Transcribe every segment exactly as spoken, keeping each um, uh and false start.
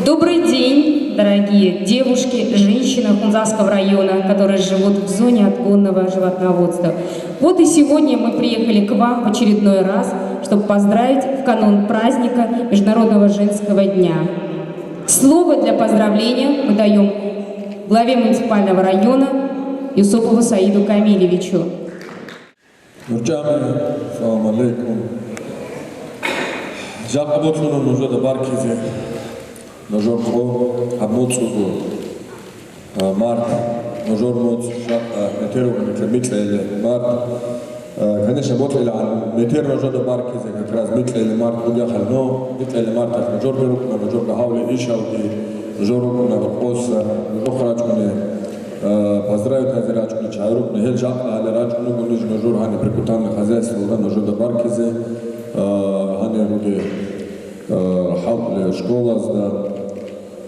Добрый день, дорогие девушки, женщины Хунзахского района, которые живут в зоне отгонного животноводства. Вот и сегодня мы приехали к вам в очередной раз, чтобы поздравить в канун праздника Международного женского дня. Слово для поздравления мы даём главе муниципального района Юсупову Саиду Камилевичу. Нурчами, салам алейкум. Жакъа бокьуна нужеда баркизе. Нужер къо гьаб моцӀ буго, а, март, нужер моцӀ жакъа метер вугоница микьиле март. А, конечно, бокьилегӀан метер нужеда баркизе как раз микьиле март бугехъал, но микьиле марталъ нужерги рукӀуна, нужерго гьавли ишалги, нужер рукӀуна рокъоса, нужер рачӀуне, а, поздравить гьазе рачӀуне, чагӀи рукӀуна, гьел жакъа гьале рачӀун руго нуж, нужер гьаниб прикутанный хозяйствоялда нужеда баркизе, а, гьанир ругел, а, хӀалтӀулел школазда,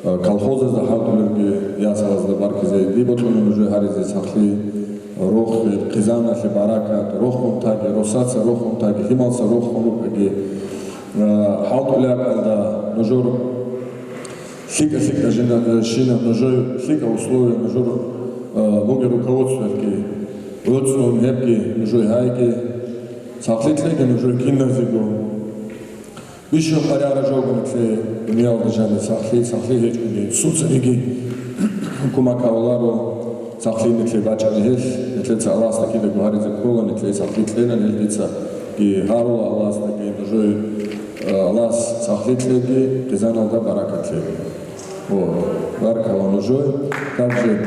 а, колхозазда хӀалтӀулелги ясалазда баркизе, дие бокьуна нужее гьаризе сахлъи, рохел, хъизаналъе баракат, рохун таги, росаца рохун таги, лъималса рохун рукӀаги, а, хӀалтӀулел ракьалда нужер лъикӀа-лъикӀа жина-, щинаб нужер, лъикӀа условия нужер, а, бугеб руководствоялъги гӀуцӀун гьебги нужее гьайги, сахлъи кьеги нужее киназего. Бищун къарагӀараб жо буго нилъее дуниялда жаниб сахлъи, сахлъи гьечӀони сунцаниги кумек гьабуларо, сахлъи нилъее бачӀани гьелъ, нилъеца Аллагьасда кидаго гьаризе ккола, нилъее сахлъи кьела, нилъ дицаги гьарула Аллагьасдаги, нужее, э, Аллагьас сахлъи кьеги, хъизаналда баракат лъеги. Вот. Баркала нужее. Также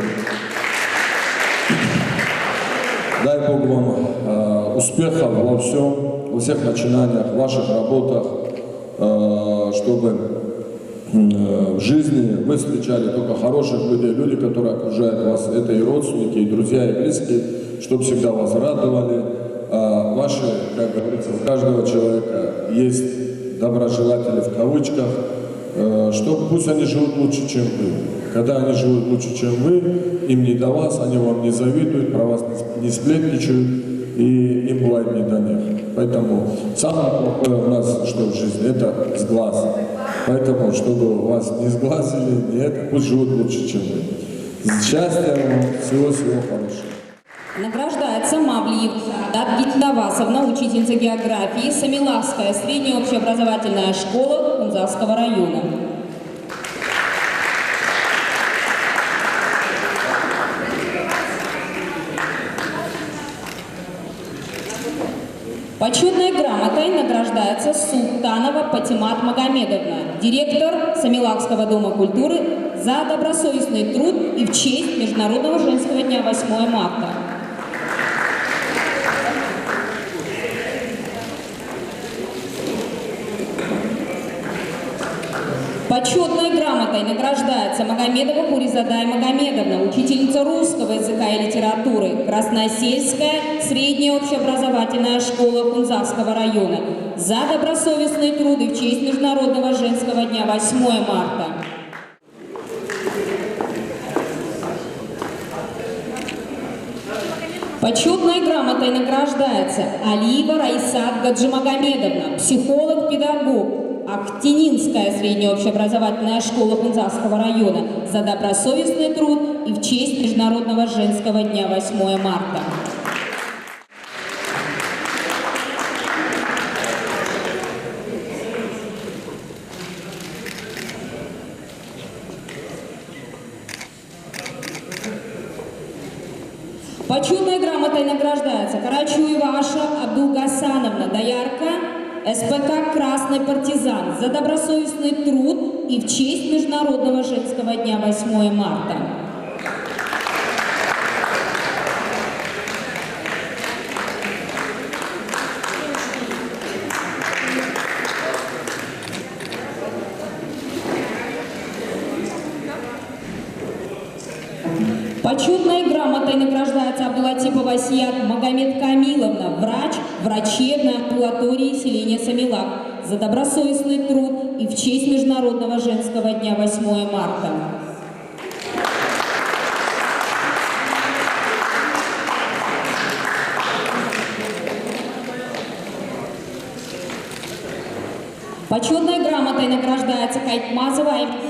дай Бог вам, э, успехов во всём, во всех начинаниях, в ваших работах, э, чтобы, м, э, в жизни вы встречали только хороших людей, люди, которые окружают вас, это и родственники, и друзья, и близкие, чтобы всегда вас радовали. А ваши, как говорится, у каждого человека есть доброжелатели в кавычках, э, что пусть они живут лучше, чем вы. Когда они живут лучше, чем вы, им не до вас, они вам не завидуют, про вас не сп-, не сплетничают, и им бывает не до них. Поэтому самое плохое у нас, что в жизни, это сглаз. Поэтому, чтобы у вас не сглазили, не это, пусть живут лучше, чем вы. Счастья вам, всего-всего хорошего. Награждается Мавлиева Саадат Гитнавасовна, учительница географии, Самилахская средняя общеобразовательная школа Хунзахского района. Почётной грамотой награждается Султанова Патимат Магомедовна, директор Самилахского дома культуры, за добросовестный труд и в честь Международного женского дня восьмое марта. Почётной грамотой награждается Магомедова Хуризада Аймагомедовна, учительница русского языка и литературы, Красносельская средняя общеобразовательная школа Хунзахского района, за добросовестный труд и в честь Международного женского дня восьмое марта. Почётной грамотой награждается Алиева Раисат Гаджимагомедовна, психолог-педагог, Ахтининская средняя общеобразовательная школа Хунзахского района, за добросовестный труд и в честь Международного женского дня восьмое марта. Почётной грамотой награждается Карачуева Аша Абдулгасановна, доярка, С П К «Красный партизан», за добросовестный труд и в честь Международного женского дня восьмое марта. Почётной грамотой награждается Абдулатипова Асият Магомедкамиловна, врач врачебной амбулатории селения Самилах, за добросовестный труд и в честь Международного женского дня восьмое марта. Почётной грамотой награждается Кайтмазова Аймсу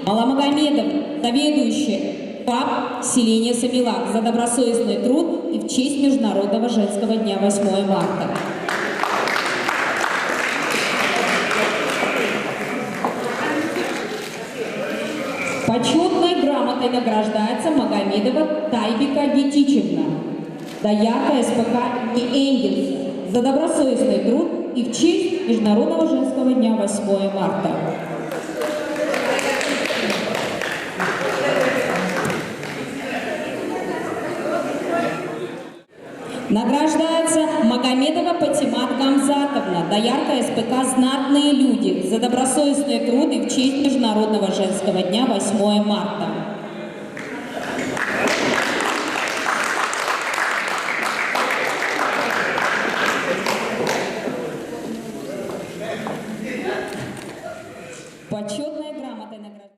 Маламагомедов, заведующий ФАП селения Самилак, за добросовестный труд и в честь Международного женского дня восьмое марта. Почетной грамотой награждается Магомедова Тайбика Гитичевна, доярка СПК имени Энгельса, за добросовестный труд и в честь Международного женского дня восьмое марта. Награждается Магомедова Патимат Гамзатовна, доярка СПК «Знатные люди», за добросовестный труд и в честь Международного женского дня восьмое марта. Почетная грамота награждается.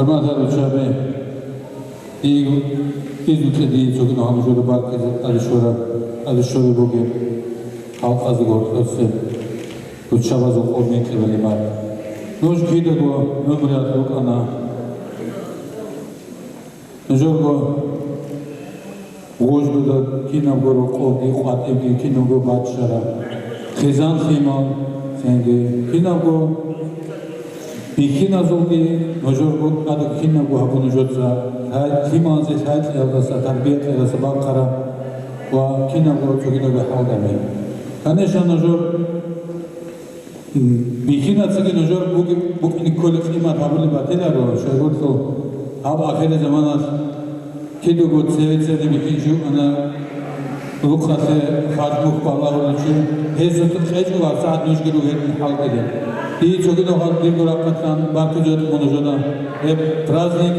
Гьурматал руччаби, дие изну кье дие цогидал гьанжура баркизе тӀаде щвараб, тӀаде щвараб бугеб халкъазего гьоркьосе руччабазул къо мекъи балимат. Нуж кидаго гӀумруялъ рукӀана. Нужерго гъуждуда кинабго рокъовги къватӀибги, кинабго баччараб, хъизан-лъимал, цинги кинабго бихьиназулги нужерго тӀаде кинабго гьабун нужеца, лъай-, лъималазе лъай-кьеялдаса, тарбия-кьеялдаса бахъараб ва кинабго цогидабго хӀалдаби. Конечно, нужер Бихьинацаги нужер буги-, букӀине кколеб къимат гьабулеб батиларо, щайгурелъул гьаб ахирзаманалъ кидаго цеве-цеве бихьинчи вукӀана, рукъалъе хадур балагьулев чи, гьесулъ кьечӀо ва сагӀат нужги ругел хӀалкӀиде. Дие цогидал хал дирго рахъалъан баркизе гьечӀо нужеда гьеб праздник.